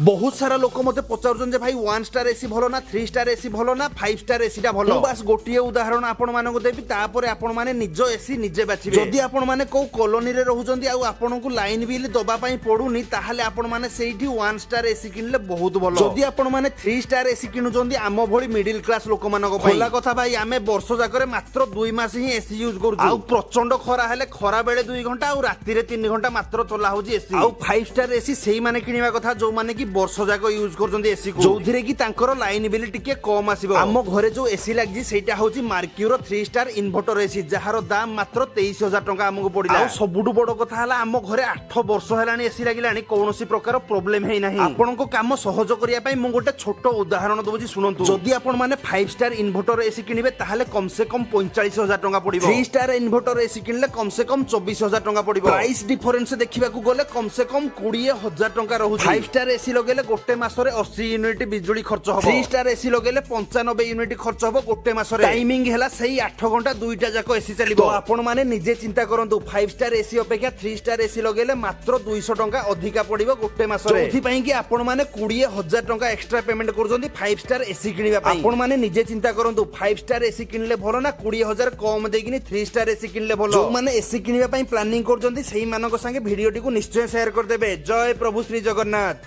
ବହୁତ ସାରା ଲୋକ ମତେ ପଚାରୁଛନ୍ତି ଯେ ଭାଇ, ୱାନ୍ ଷ୍ଟାର ଏସି ଭଲ ନା ଥ୍ରୀ ଷ୍ଟାର ଏସି ଭଲ ନା ଫାଇଭ ଷ୍ଟାର ଏସି ଟା ଭଲ? ମୁଁ ବାସ୍ ଗୋଟିଏ ଉଦାହରଣ ଆପଣ ମାନଙ୍କୁ ଦେବି, ତାପରେ ଆପଣ ମାନେ ନିଜ ଏସି ନିଜେ ବାଛିବେ। ଯଦି ଆପଣ ମାନେ କୋଉ କଲୋନୀରେ ରହୁଛନ୍ତି ଆଉ ଆପଣଙ୍କୁ ଲାଇନ ବିଲ୍ ଦବା ପାଇଁ ପଡୁନି, ତାହେଲେ ଆପଣ ମାନେ ସେଇଠି ୱାନ୍ ଷ୍ଟାର ଏସି କିଣିଲେ ବହୁତ ଭଲ। ଯଦି ଆପଣ ମାନେ ଥ୍ରୀ ଷ୍ଟାର ଏସି କିଣୁଛନ୍ତି, ଆମ ଭଳି ମିଡିଲ କ୍ଲାସ ଲୋକମାନଙ୍କ ପାଇଁ, ଖୋଲା କଥା ଭାଇ, ଆମେ ବର୍ଷ ଯାକରେ ମାତ୍ର 2 ମାସ ହିଁ ଏସି ୟୁଜ କରୁଛୁ। ଆଉ ପ୍ରଚଣ୍ଡ ଖରା ହେଲେ ଖରା ବେଳେ 2 ଘଣ୍ଟା ଆଉ ରାତିରେ 3 ଘଣ୍ଟା ମାତ୍ର ଚଲା ହଉଛି ଏସି। ଆଉ ଫାଇଭ ଷ୍ଟାର ଏସି ସେଇମାନେ କିଣିବା କଥା, ଯୋଉମାନେ କି ବର୍ଷ ଯାକ ୟୁଜ କରୁଛନ୍ତି ଏସି କୁ, ଯୋଉଥିରେ କି ତାଙ୍କର ଲାଇନ ବିଲ୍ ଟିକେ କମ ଆସିବ। ଆମ ଘରେ ଯୋଉ ଏସି ଲାଗିଛି, ସେଇଟା ହଉଛି ମାର୍କ୍ୟୁର ଥ୍ରୀ ଷ୍ଟାର ଇନଭର୍ଟର ଏସି, ଯାହାର ଦାମ ମାତ୍ର 23,000 ଟଙ୍କା ଆମକୁ ପଡିଲା। ଆଉ ସବୁଠୁ ବଡ କଥା ହେଲା, ଆମ ଘରେ 8 ବର୍ଷ ହେଲାଣି ଏସି ଲାଗିଲାଣି, କୌଣସି ପ୍ରକାର ପ୍ରୋବ୍ଲେମ ହେଇନାହିଁ। ଆପଣଙ୍କ କାମ ସହଜ କରିବା ପାଇଁ ମୁଁ ଗୋଟେ ଛୋଟ ଉଦାହରଣ ଦଉଛି, ଶୁଣନ୍ତୁ। ଯଦି ଆପଣ ମାନେ ଫାଇଭ ଷ୍ଟାର ଇନଭର୍ଟର ଏସି କିଣିବେ, ତାହେଲେ କମ ସେ କମ 45,000 ଟଙ୍କା ପଡିବ। ଥ୍ରୀ ଷ୍ଟାର ଇନଭର୍ଟର ଏସି କିଣିଲେ କମ ସେ କମ 24,000 ଟଙ୍କା ପଡିବ। ପ୍ରାଇସ୍ ଡିଫରେନ୍ସ ଦେଖିବାକୁ ଗଲେ କମ ସେ କମ 20,000 ଟଙ୍କା ରହୁଛି। ଫାଇଭ ଷ୍ଟାର ଏସି ଲଗେଇଲେ ଗୋଟେ ମାସରେ 80 ୟୁନିଟ୍ ବିଜୁଳି ଖର୍ଚ୍ଚ ହବ। ଥ୍ରୀ ଷ୍ଟାର ଏସି ଲଗେଇଲେ 95 ୟୁନିଟ୍ ଖର୍ଚ୍ଚ ହବ ଗୋଟେ ମାସରେ। ଟାଇମିଂ ହେଲା ସେଇ 8 ଘଣ୍ଟା, ଦୁଇଟା ଯାକ ଏସି ଚାଲିବ। ତ ଆପଣ ମାନେ ନିଜେ ଚିନ୍ତା କରନ୍ତୁ, ଫାଇଭ ଷ୍ଟାର ଏସି ଅପେକ୍ଷା ଥ୍ରୀ ଷ୍ଟାର ଏସି ଲଗେଇଲେ ମାତ୍ର 200 ଟଙ୍କା ଅଧିକା ପଡିବ ଗୋଟେ ମାସରେ, ଯୋଉଥିପାଇଁ କି ଆପଣ ମାନେ 20,000 ଟଙ୍କା ଏକ୍ସଟ୍ରା ପେମେଣ୍ଟ କରୁଛନ୍ତି ଫାଇଭ ଷ୍ଟାର ଏସି କିଣିବା ପାଇଁ। ଆପଣ ମାନେ ନିଜେ ଚିନ୍ତା କରନ୍ତୁ, ଫାଇଭ ଷ୍ଟାର ଏସି କିଣିଲେ ଭଲ ନା 20,000 କମ ଦେଇକିନି ଥ୍ରୀ ଷ୍ଟାର ଏସି କିଣିଲେ ଭଲ? ଯୋଉମାନେ ଏସି କିଣିବା ପାଇଁ ପ୍ଲାନିଂ କରୁଛନ୍ତି, ସେଇମାନଙ୍କ ସାଙ୍ଗେ ଭିଡିଓଟିକୁ ନିଶ୍ଚୟ ସେୟାର କରିଦେବେ। ଜୟ ପ୍ରଭୁ ଶ୍ରୀ ଜଗନ୍ନାଥ।